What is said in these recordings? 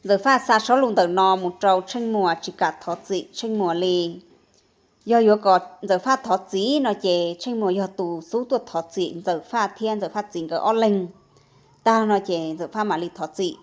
Ntxawm Faj xa sob lus ntawm no mus rau Tsheej Muas tsis kam thov txim Tsheej Muas li. Yog yuav kom Ntxawm Faj thov txim no ces Tsheej Muas yog tus xub tuaj thov txim Ntxawm Faj thiab Ntxawm Faj txiv nkawd ob leeg tag no ces Ntxawm Faj mam li thov txim.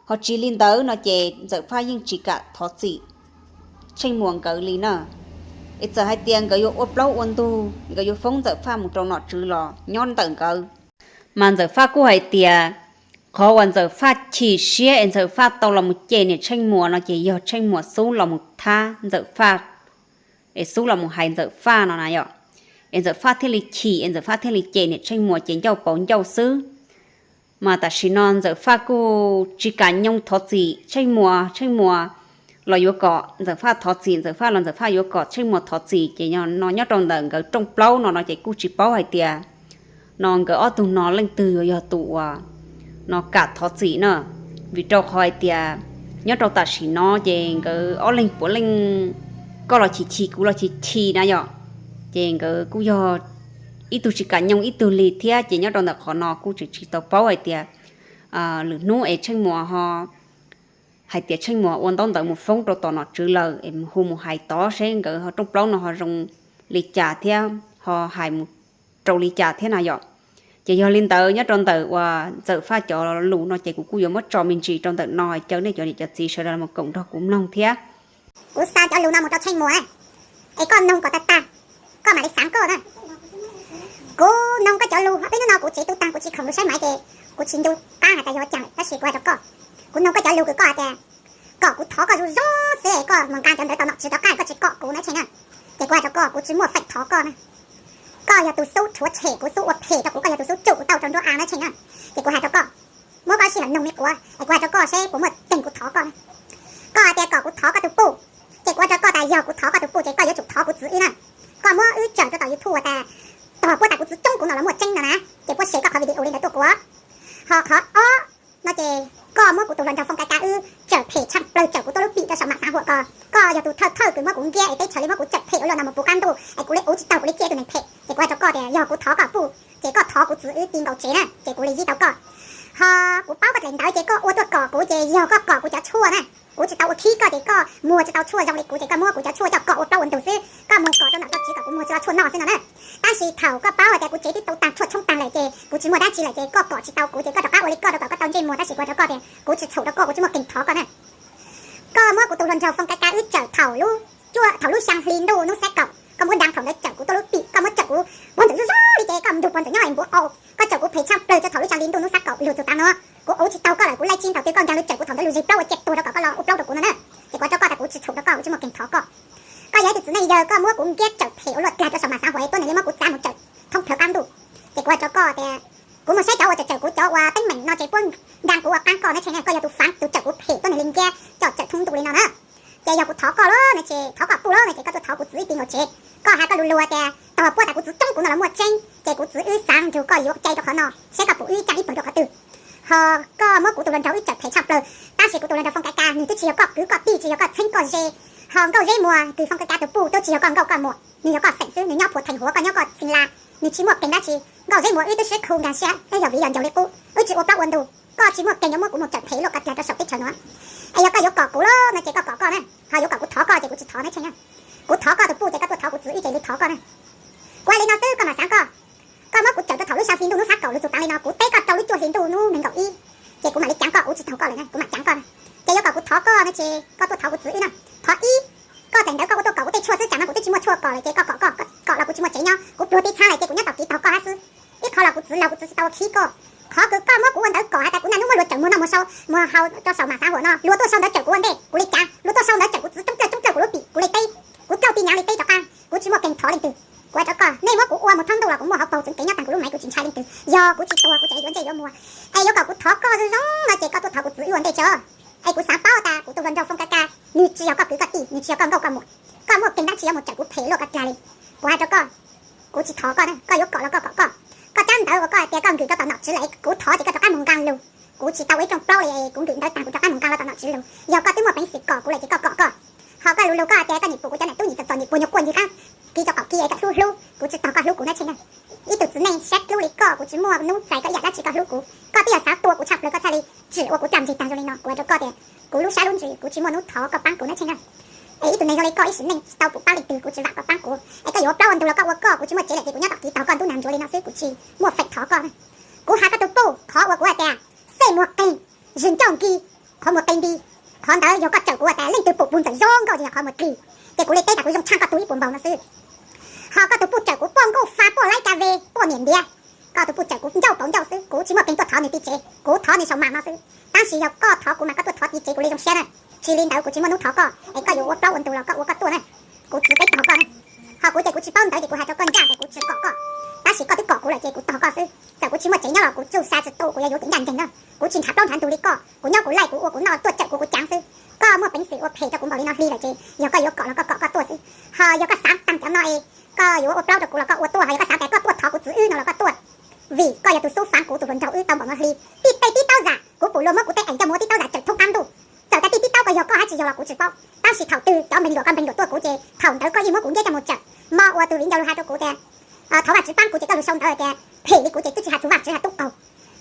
Ho tsis li ntawd no ces Ntxawm Faj yeej tsis kam thov txim Tsheej Muas nkawd li na. Es txawm hais tias nkawd yuav ua plaub ua ntug, nkawd yuav foob Ntxawm Faj mus rau nom tswv los nyob ntawm nkawd. Mas Ntxawm Faj kuj hais tias qhov uas Ntxawm Faj chim siab es Ntxawm Faj tau los mus cem niam Tsheej Muas no ces yog Tsheej Muas xub los mus thab Ntxawm Faj, es xub los mus hais Ntxawm Faj no na yom. Es Ntxawm Faj thiaj li chim es Ntxawm Faj thiaj li cem niam Tsheej Muas ces ncauj pauv ncauj xwb. Mas tam sim no Ntxawm Faj kuj tsis kam nyoo thov txim Tsheej Muas, Tsheej Muas los yuav kom Ntxawm Faj thov txim Ntxawm Faj los Ntxawm Faj yuav kom Tsheej Muas thov txim ces no nyob rau ntawm nkawd rooj plaub no no ces kuj tsis paub hais tias no nkawd ob tug no leej twg yuav yog tus uas no kam thov txim na. Vim rau qhov hais tias nyob rau tam sim no ces nkawd ob leeg puav leej koj los chim chim kuv los chim chim na yom. Ces nkawd kuj yog ib tug tsis kam nyoo ib tug li thiab ces nyob rau ntawm qhov no kuj tseem tsis tau paub hais tias lwm hnub es Tsheej Muas ho hais tias Tsheej Muas ua ntaub ntawv mus foob rau tom nom tswv lawm es hu mus hais tod seb nkawd ho rooj plaub no ho zoo li cas thiab ho hais mus rau li cas thiab na yom. Ces yog li ntawd nyob rau ntawm uas Ntxawm Faj cov lus no ces kuv kuj yuav muab tso me ntsis rau ntawm no caw nej cov niam cov txiv sawv daws los koom nrog kuv mloog thiab. Kuv xa cov lus no mus rau Tsheej Muas, es koj noog kom tag tag, koj mam li xaav koj na. Kuv noog koj cov lus, peb hnub no kuv tsev tu tag kuv tsis khoom lus saib maiv ces kuv tsis nco qab hais tias yog ua cas lawm, tab sis kuv hais rau koj, kuv noog koj cov lus kws koj hais tias kom kuv thov koj zoo zoo xwb es koj mus nqa cov ntawv tom nom tswv rov qab koj tsis kom kuv na Tsheej na. Ces kuv hais rau koj, kuv tsis muaj feem thov koj na. Koj yog tus xub rhuav tshem kuv, xub ua phem rau kuv, koj yog tus xub tsuj kuv tau rau nruab av na Tsheej na. Ces kuv hais rau koj, muab koj sij hawm noog me quav es kuv hais rau koj seb puas muaj teeg kuv thov koj na. Koj hais tias kom kuv thov koj tus puj, ces kuv hais rau koj tas yog kuv thov koj tus puj ces koj yuav tsum thov kuv txwv wb na. Koj muab wb tsaws rau tom YouTube tas tog puab tas kuv txwv coob kuv no los muaj tseeb no na, ces puab share koj qhov video li ntawd tuaj kuv. Ho qhov ob no ces koj muab kuv tus hluas nraug Foom Kab Kab wb tsawm phem tshaj plaws, tsawm kuv tuaj lub pim rau saum mam xav huam ko. Koj yog tus thawj thawj kws muab kuv nkiab es teb chaws li muab kuv tsawm phem ua luaj no mus puv qab ntuj es kuv li ua tsis taug, kuv li ciaj ib tug neeg phem. Ces kuv hais rau koj tias yog kuv thov koj puj ces koj thov kuv txwv wb ti nkaus tsev na ces kuv li yib tau koj. Ho kuv paub koj dlaim ntawd ces koj ua tuaj kom kuv ces yog koj kom kuv cov tshuaj na. Kuv tsis tau ua khib koj ces koj muag tsis tau tshuaj zoo li kuv ces koj muab kuv cov tshuaj coj kom ua plaub ua ntug xwb, koj muag kom rau nram toj tswv kom kuv muag tsis tau tshuaj noj xwb no na. Tab sis thaum koj paub hais tias kuv tsev twb tau tag tshuaj tshoob tag lawm ces kuv tsis muaj dab tsi lawm ces koj kom tsis tau kuv ces koj rov qab ua li koj rau kom koj tau ntsej muag, tab sis kuv hais rau koj tias kuv tsis txhaum rau koj, kuv tsis muaj keeg thov koj na. Koj muab kuv tus hluas nraug Foom Kab Kab wb tsawm thaum lub, thaum lub xyaa hli ntuj hnub xab kaum, koj muab nraag thaum ntawd tsawm kuv tuaj lub pim, koj muab tsawm kuv puag ntxawm zuj zus li ces koj ntug puag ntxawm nyob npuav qau. Koj tsawm kuv phem tshaj plaws rau thaum lub xyaa hli ntuj hnub xab kaum lug txug tav no. Kuv ua tsis taug koj lawm, kuv laij tsis thaum twg koj nkaag lug tsawm kuv thaum ntawd lug zig plaub ua ciaj tuag rau kom koj los ua plaub rau kuv no na. Ces kuv hais rau koj tias kuv tsis txhaum rau koj, kuv tsis muaj keeg thov koj. Koj yog ib tug txiv neej yawg, koj muab kuv nkiab tsawm phem ua luaj dlag rau saum mam xav huam es tuab neeg li muab kuv txav mus tsawm thoob plawg qab ntuj. Ces kuv hais rau koj tias kuv mus saib cov uas tsawm tsawm kuv cov uas teeb meem no ces puab nraag kuv ua qaab koj na Tsheej na, koj yog tus faav tus tsawm kuv phem tuab neeg li nkiab coj tsawm thoob ntuj li no na. Ces yog kuv thov koj lawm no ces thov koj puj lawm no ces koj tuaj thov kuv txwv wb ti nkaus tsev. Koj hais koj lug lug tias tog puab tas kuv txwv coob kuv no los muaj tseeb, ces kuv txwv wb xaav nrug koj yuav cai rau qhov no seb koj pum wb caaj ib pawg rau qhov twg. Ho koj muab kuv tus hluas nraug wb tsawm phem tshaj plaws, tab sis kuv tus hluas nraug Foom Kab Kab nwg twb tsis yog koj kwv koj tij, tsis yog koj txheeb koj ze. Ho Nkauj Zeb Muas kws Foom Kab Kab tus puj twb tsis yog koj nkauj koj muam, nwg yog koj xeem xwb, nwg nyob Phuv Theem Huav, koj nyob koj Xeem Las, nwg tsis muaj keeg dab tsi. Nkauj Zeb Muas wb twb sib khu nkaag siab, peb yog viv yog ncaus li qub, wb tsis ua plaub ua ntug, koj tsis muaj keeg yuav muab kuv mus tsawm phem luaj ko dlag rau saum teb chaws no. Es yog koj yuav kom kuv lawm no ces koj kom koj na, ho yuav kom kuv thov koj ces kuv tsis thov na Tsheej na. Kuv thov koj tus puj ces koj tuaj thov kuv txwv wb ces li thov koj na. Kuv hais li no xwb koj mam xaav koj. Koj muab kuv tsawm rau thaum lub xyaa hli ntuj hnub xab kaum lug txug tav li no, kuv teb koj rau lub cuaj hli ntuj hnub neeg nkaum ib, ces kuv mam li caav koj, kuv tsis txhaum koj lawm na, kuv mam caav koj na. Ces yuav kom kuv thov koj no ces koj tuaj thov kuv txwv wb na. Qhov ib, koj txawm ntawd koj ua tuaj kom kuv tej tshuaj xwb, tsam no kuv twb tsis muaj tshuaj kom lawm ces koj kom koj, koj kom los kuv tsis muaj tsev nyob, kuv pluag peb txhab lawm ces kuv nyob tau kiv tog koj hab xwb. Ib qho los kuv txwv laug kuv txwv tsis tau ua khib koj. Qhov kws koj muab kuv ua ntawd kom has tas kuv naj nub muab luag tsawm muag noj muag sau, muag haus rau saum mam xav huam no, luag tuaj sau ntawv tsawm kuv ua ntej kuv li caav, luag tuaj sau ntawv tsawm kuv txwv coob cawj coob cawj kuv lub pim kuv li teb, kuv cauj tij nyaav li teb rov qab, kuv tsis muaj keeg thov leej twg. Kuv hais rau koj, nej muab kuv ua mus thoob ntuj los kuv muaj hauv paug txwv kev nyob taag kuv lub maiv, kuv tsis ntshai leej twg. Yog kuv tsis tuag kuv tseem yuav ntsej yuav muag. Es yuav kom kuv thov koj zoo zoo no ces koj tuaj thov kuv txwv wb ua ntej tso. Es kuv xaav paub tas kuv tus hluas nraug Foom Kab Kab nwg tsis yog koj kwv koj tij, nwg tsis yog koj nkauj koj muam, koj muaj keeg dab tsi yuav mus tsawm kuv phem luaj ko dlag li. Kuv hais rau koj, kuv tsis thov koj na, koj yuav kom los koj kom koj. Koj tsab ntawv uas koj hais tias koj nkws rau tom nom tswv lawm kuv thov ces koj rov qab mus nkaag lug. Kuv tsis tau ua ib rooj plaub li, kuv nkws ntawv taag kuv rov qab mus nkaag los tom nom tswv lug. Yog koj twb muaj peev xwm kom kuv lawm ces koj kom koj. Ho koj lug lug koj hais tias koj nyuam qhuav kuv cov nam tub nyuam txom txom nyuam puag nyuag quaj ncig qaab, kiv cov qaum kiv es kom hlub hlub, kuv tsis tog koj hlub kuv na Tsheej na. Ib tug txiv neej sab dlub li koj, kuv tsis muaj hnub txais koj ib yam dab tsi koj hlub kuv. Koj twb yog xav tua kuv tshaj plaws koj thiaj li tsim ua kuv caj ntsig tag zoo li no. Kuv hais rau koj tias kuv lub sab lub ntsws kuv tsis muaj hnub thov koj paab kuv nawb Tsheej na. Es ib tug neeg zoo li koj ib sim neej tsis tau pum paab leej twg, kuv tsis vam koj paab kuv. Es koj yuav ua plaub ua ntug los koj ua koj, kuv tsis muaj tsev lawm ces kuv nyob tom kev tog koj ntub nag ntsuav li no xwb, kuv tsis muaj feem thov koj. Kuv has koj tus puj qhov uas kuv hais tias Xej Muas Qeeg, Zws Ncauj Nkis, qhov muag qeeg nti, qhov ntawd yog koj tsawm kuv tias leej twg pum puag Ntxawm zoo nkauj ces yog qhov muag qeeg. Ces kuv li teb tas kuv zoo tshaj koj tug ib puas npaug no xwb. Ho koj tus puj tsawm kuv poj nkauj fa poj laib ka ve poj niam ntiav, koj tus puj tsawm kuv ncauj pauv ncauj xwb, kuv tsis muaj qeeg tuaj thov nws tim tsev, kuv thov nws saum mas no xwb. Tab sis yog koj thov kuv mas koj tuaj thov tim tsev kuv li zoo siab na. Tsis li ntawd kuv tsis muaj hnub thov koj, es koj yuav ua plaub ua ntug los koj ua koj tuaj na. Kuv txwv peb tog koj na. Ho kuv ces kuv tsis paub ntawv ces kuv hais rau koj ncaj tias kuv tsis kom koj. Tab sis koj twb kom kuv lawm ces kuv tog koj xwb. Txawm kuv tsis muaj tsev nyob los kuv txuj sa tsis tu, kuv yuav yuav kev ncaj ncees na. Kuv tsis nrhav plaub nrhav ntug li koj, kuv nyob kuv laij kuv ua kuv noj tuaj tsawm kuv kuv caav xwb. Koj muaj peev xwm ua phem rau kuv npaum li no hli lawm ces yog koj yuav kom los koj kom koj tuaj xwb. Ho yog koj xav tag cov no es koj yuav ua plaub rau kuv los koj ua tuaj, ho yog koj xav tias koj tuaj thov kuv txwv wb no los koj tuaj. Vim koj yog tus xub faav kuv tus hluas nraug wb tau npaum no hli. Tij tej tib taub zam kuv pum luag muab kuv tej ees coj mus ua tib taub zam tseem thoob qab ntuj. Txawm tias tij tib taub koj yog koj hab tsis yog los kuv tsis paub, tab sis thaum twg cov npeeg luam koj npeeg luam tuaj kuv ces thaum ntawd koj yeej muab kuv ntiab coj mus tsawm. Mo ua tus viv ncaus lus hais rau kuv tias thov Vajtswv paab kuv ces koj lug sau ntawv tias phem li kuv ces twb tsis has txug Vajtswv has tub qaug.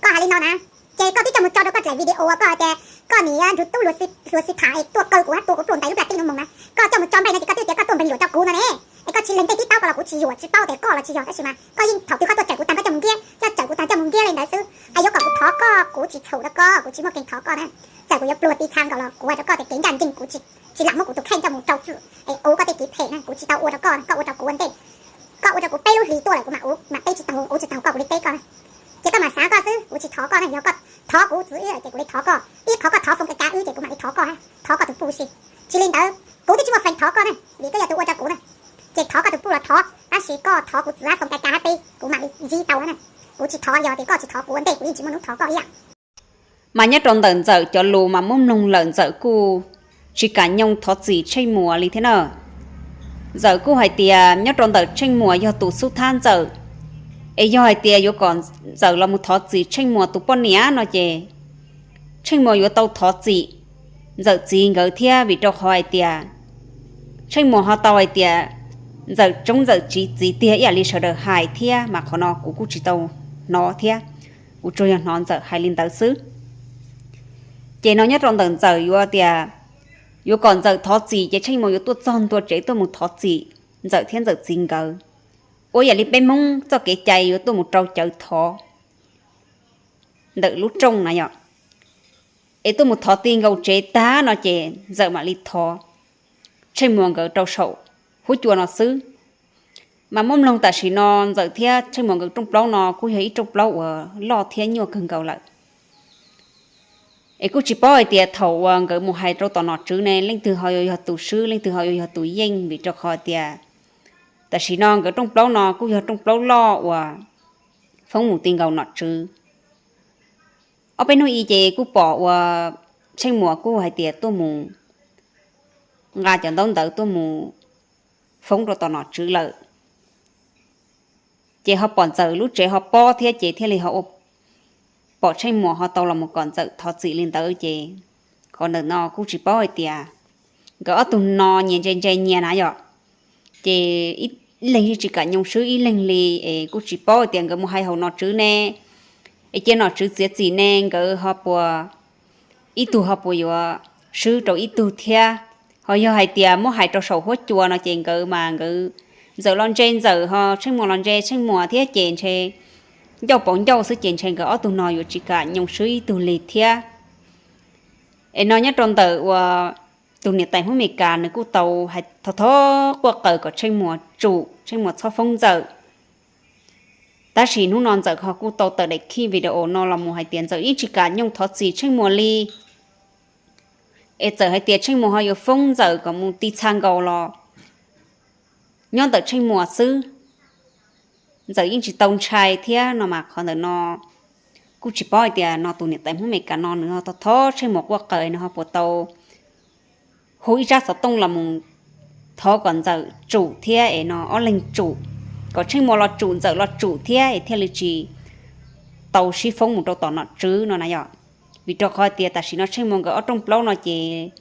Koj hais li no na, ces koj twb coj mus tso rau koj daim video uas koj hais tias koj niam yuav nrug tub hluas xi tham es tuaj kaw kuv hab tua kuv pluaj ntais lub plag teb nuv moog na. Koj coj mus tso nplej no ces koj twb tias koj tuaj npeeg luam rau kuv no ne. Es koj tsis leeg tej tib taub ko los kuv tsis yuam tsis paub tias koj los tsis yog, tab sis mas koj yeej thaum twg koj tuaj tsawm kuv tag koj coj mus ntiab, coj tsawm kuv tag coj mus ntiab li ntawd xwb. Es yuav kom kuv thov koj kuv tsis txhum rau koj, kuv tsis muaj keeg thov koj na. Txawm kuv yuav pluag ti txha nkaus los kuv hais rau koj tias kev ncaj ncees kuv tsis lam muab kuv tus kheej coj mus rau txim es ua koj tej kev phem na, kuv tsis tau ua rau koj, koj ua rau kuv ua ntej. Koj ua rau kuv peb lub hlis tuaj lawm kuv mam ua, mam teb tsis taug, ua tsis taug koj kuv li teb koj na. Ces koj mam xav koj xwb, kuv tsis thov koj na, yog koj thov kuv txwv wb lawm ces kuv li thov koj, ib qhov koj thov Foom Ka Ka wb ces kuv mam li thov koj, thov koj tus puj si. Tsis li ntawd kuv twb tsis muaj feem thov koj na, vim koj yog tus ua rau kuv na. Ces thov koj tus puj los thov, tab sis koj thov kuv txwv hab Foom Ka Ka hab peb kuv mam li zib tau na. Kuv tsis thov, yog tias koj tsis thov kuv ua ntej kuv yeej tsis muaj hnub thov koj ib yam. Mas nyob rau ntawm Ntxawm cov lus mas muab mloog lawm Ntxawm kuj tsis kam nyoo thov txim Tsheej Muas li thiab na. Ntxawm kuj hais tias nyob rau ntawm Tsheej Muas yog tus xub thab Ntxawm, es yog hais tias yuav kom Ntxawm los mus thov txim Tsheej Muas tus poj niam no ces Tsheej Muas yuav tau thov txim Ntxawm txiv nkawd thiab, vim rau qhov hais tias Tsheej Muas ho tau hais tias Ntxawm tsoob Ntxawm txiv txiv tiag ib yam li sawv daws hais thiab, mas qhov no kuv kuj tsis tau hnov thiab, kuv tsuas yog hnov Ntxawm hais li ntawd xwb. Ces no nyob rau ntawm Ntxawm yuav tias yuav kom Ntxawm thov txim ces Tsheej Muas yuav tuaj txog ntua tsev tuaj mus thov txim Ntxawm thiab Ntxawm txiv nkawd, ua yam li peb Hmoob txoj kev cai yuav tuaj mus rau cawv thov ntawm lub rooj na yom. Es tuaj mus thov ti nkaus tsev tag no ces Ntxawm mam li thov Tsheej Muas nkawd rau saum huab cua no xwb. Mas muab mloog tam sim no Ntxawm thiab Tsheej Muas nkawd rooj plaub no kuj yog ib rooj plaub uas loj thiab nyuaj kawg nkaus lawm. Es kuj tsis paub hais tias thaum uas nkawd mus hais rau tom nom tswv ne leej twg ho yuav yog tus swb leej twg ho yuav yog tus yeej, vim rau qhov tias tam sim no nkawd rooj plaub no kuj yog rooj plaub loj uas foob mus ti nkaus nom tswv. Ob peb hnub i ces kuj pom uas Tsheej Muas kuj hais tias tuaj mus nqa cov ntaub ntawv tuaj mus foob rau tom nom tswv lawm. Ces ho pom Ntxawm lub tsev ho pob thiab ces thiaj li ho ua pom Tsheej Muas ho tau los mus kom Ntxawm thov txim li ntawd ces qhov ntawm no kuj tsis paub hais tias nkawd ob tug no nyias ntse ntse nyias na yom. Ces ib leeg yeej tsis kam nyoo swb ib leeg li, es kuj tsis paub hais tias nkawd mus hais hauv nom tswv ne, es cia nom tswv txiav txim ne nkawd ho puas, ib tug ho puas yuav swb rau ib tug thiab. Ho yog hais tias muab hais rau saum huab cua no ces nkawd mas nkawd, Ntxawm los ntse Ntxawm, ho Tsheej Muas los ntse Tsheej Muas thiab ces ntshe ncauj pauv ncauj xwb ces ntshe nkawd ob tug no yuav tsis kam nyoo swb ib tug li thiab. Es no nyob rau ntawm uas tus niam tais Hmoob Amelikas nws kuj tau hais thov thov quaj qw kom Tsheej Muas tsum, Tsheej Muas txhob foob Ntxawm. Tab sis hnub no Ntxawm ho kuj tau tawm daim video no los mus hais tias Ntxawm yeej tsis kam nyoo thov txim Tsheej Muas li. Es txawm hais tias Tsheej Muas ho yuav foob Ntxawm kom mus ti txha nkaus los nyob ntawm Tsheej Muas xwb, Ntxawm yeej tsis tau ntshai thiab no mas qhov ntawm no kuj tsis paub hais tias no tus niam tais Hmoob Amelikas no nws ho thov thov Tsheej Muas quaj qw nws ho puas tau hu ib tsab xov tooj los mus thov kom Ntxawm tsum thiab es no ob leeg tsum, kom Tsheej Muas los tsum Ntxawm los tsum thiab es thiaj li tsis tau sib foob mus rau tom nom tswv no na yom. Vim rau qhov tias tam sim no Tsheej Muas nkawd ob rooj plaub no ces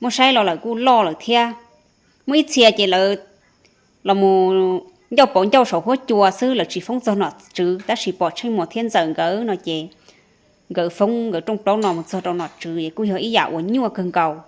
muab saib los lawm kuj loj lawm thiab. Muaj ib txhia ces lawv los mus ncauj pauv ncauj saum huab cua xwb, lawv tsis foob txog nom tswv, tab sis pom Tsheej Muas thiab Ntxawm nkawd no ces nkawd foob nkawd rooj plaub no mus txog rau nom tswv es kuj yog ib yam uas nyuaj kawg nkaus.